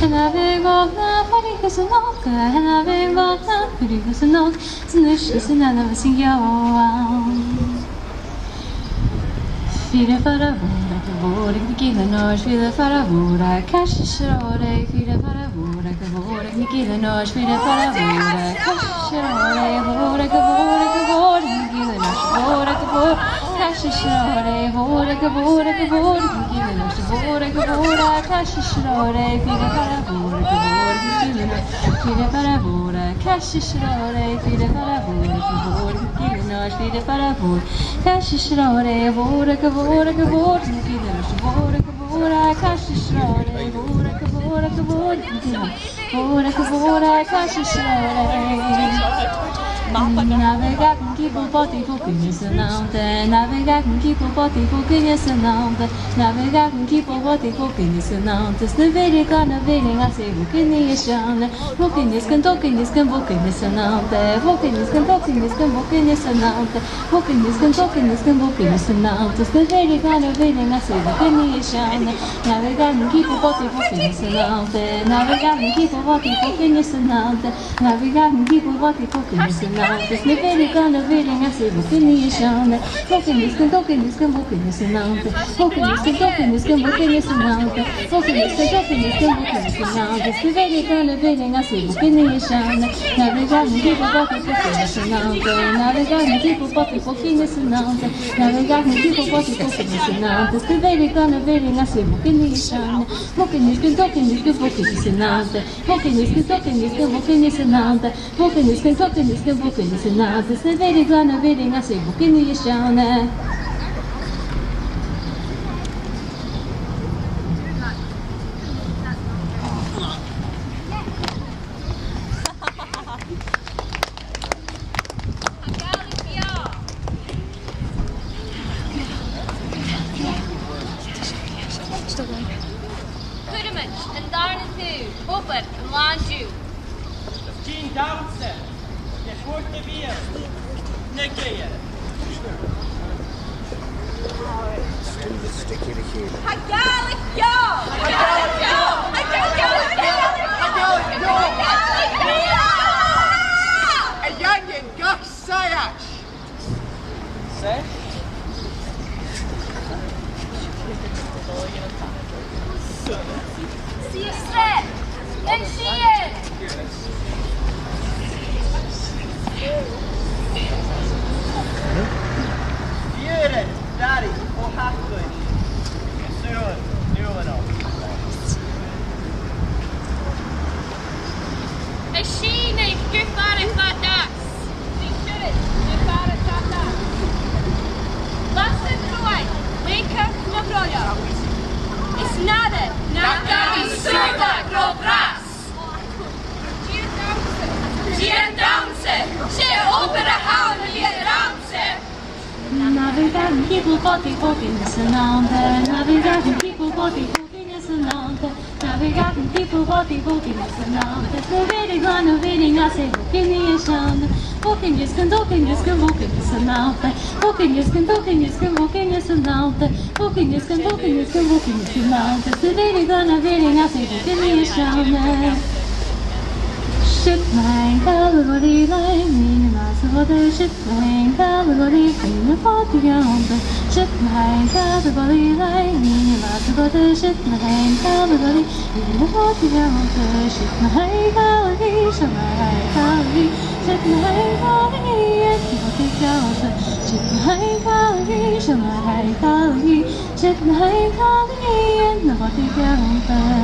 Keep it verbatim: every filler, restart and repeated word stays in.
Tha na bheag bhog na fuirich gus an olc, tha na bheag bhog na fuirich gus an olc, 's a-nis gus an anam is an geòidh. Fìor fhara mhòr aig a' bhòrd aig na gillean òir, fìor fhara mhòr aig Caisdean Sreòraidh, fìor fhara mhòr aig a' bhòrd aig na gillean òir, fìor fhara mhòr aig Caisdean Sreòraidh, a' bhòrd aig a' bhòrd aig a' bhòrd aig na gillean òir, a' bhòrd aig a' bhòrd, Caisdean Sreòraidh, a' bhòrd aig a' bhòrd aig a' bhòrd aig na gillean òir, a' bhòrd aig a' bhòrd, Caisdean Sreòraidh, fìor fhara mhòr aig a' bhòrd aig na gillean òir, fìor fhara mhòr aig Caisdean Sreòraidh, fìor fhara mhòr aig a' bhòrd aig na gillean òir, fìor fhara mhòr, Caisdean Sreòraidh, a' bhòrd aig a' bhòrd aig a' bhòrd aig na gillean òir, a' bhòrd aig a' bhòrd, Caisdean Sreòraidh, a' bhòrd aig a' bhòrd aig a' bhòrd aig na gillean òir, a' bhòrd aig a' bhòrd, Caisdean Sreòraidh. Na bheag againn, keep a body, bho cuine san ann, na bheag againn, keep a body, bho cuine san ann, na bheag againn, keep a body, bho cuine san ann, 's na bheirich gun a' bheirich às a' bho cuine san ann, bho cuine 's gun, bho cuine 's gun, bho cuine san ann, bho cuine 's gun, bho cuine 's gun, bho cuine san ann, bho cuine 's gun, bho cuine 's gun, bho cuine san ann, 's na bheirich gun a' bheirich às a' bho cuine san ann. Na bheag againn, keep a body, bho cuine san ann, na bheag againn, keep a body, bho cuine san ann, na bheag againn, keep a body, bho cuine san ann, 's na bheirich gun a' bheirich às a' bho cuine san ann, bho cuine 's gun, bho cuine 's gun, bho cuine san ann, bho cuine 's gun, bho cuine 's gun, bho cuine san ann, bho cuine 's gun, bho cuine 's gun, bho cuine san ann, 's na bheirich gun a' bheirich às a' bho cuine san ann. Na bheag againn, keep a body, bho cuine san ann, na bheag againn, keep a body, bho cuine san ann, na bheag againn, keep a body, bho cuine san ann, 's na bheirich gun a' bheirich às a' bho cuine san ann, bho cuine 's gun, bho cuine 's gun, bho cuine san ann, bho cuine 's gun, bho cuine 's gun, bho cuine san ann, bho cuine 's gun, bho cuine 's gun, bho cuine san ann, 's na bheirich gun a' bheirich às a' bho cuine san ann. Cuiridh sinn an dàrna taobh, obair an là an-diugh. Jean Dawson, de Phort Vale, na Gaillimhe. Tha Gàidhlig beò! Tha Gàidhlig beò! Tha Gàidhlig beò! Tha Gàidhlig beò! Tha Gàidhlig beò! A dh'aindeoin gach saidheadh! Saidheadh? Sìos rè! An sìos! Fiùran, daraidh, o thacair. Sùil, nualan. A' sìneadh gu far am fada às. Nì siud gu far am fada às. Lasan cruaidh, leugh na broilleach. Is nach eil, nach eil an sùileach ro bhras. Dia an dannsa. Dia an dannsa. 'S e obair a th' ann a bhith a' dannsa. Na bheag againn, keep a body, bho cuine san ann, na bheag againn, keep a body, bho cuine san ann, na bheag againn, keep a body, bho cuine san ann, 's na bheirich gun a' bheirich às a' bho cuine san ann, bho cuine 's gun, bho cuine 's gun, bho cuine san ann, bho cuine 's gun, bho cuine 's gun, bho cuine san ann, bho cuine 's gun, bho cuine 's gun, bho cuine san ann, 's na bheirich gun a' bheirich às a' bho cuine san ann. Siud na tha an càl a' dol ri làimh, nì na maitheas a' bhodaich, siud na tha an càl a' dol ri, nì na fàd a' gheamhraidh. Siud na tha an càl a' dol ri làimh, nì na maitheas a' bhodaich, siud na tha an càl a' dol ri, nì na fàd a' gheamhraidh. Siud na tha an càl a' ghaoith, seo na tha an càl a' ghaoith, siud na tha an càl a' ghaoith, nì na fàd a' gheamhraidh. Siud na tha an càl a' ghaoith, seo na tha an càl a' ghaoith, siud na tha an càl a' ghaoith, nì na fàd a' gheamhraidh.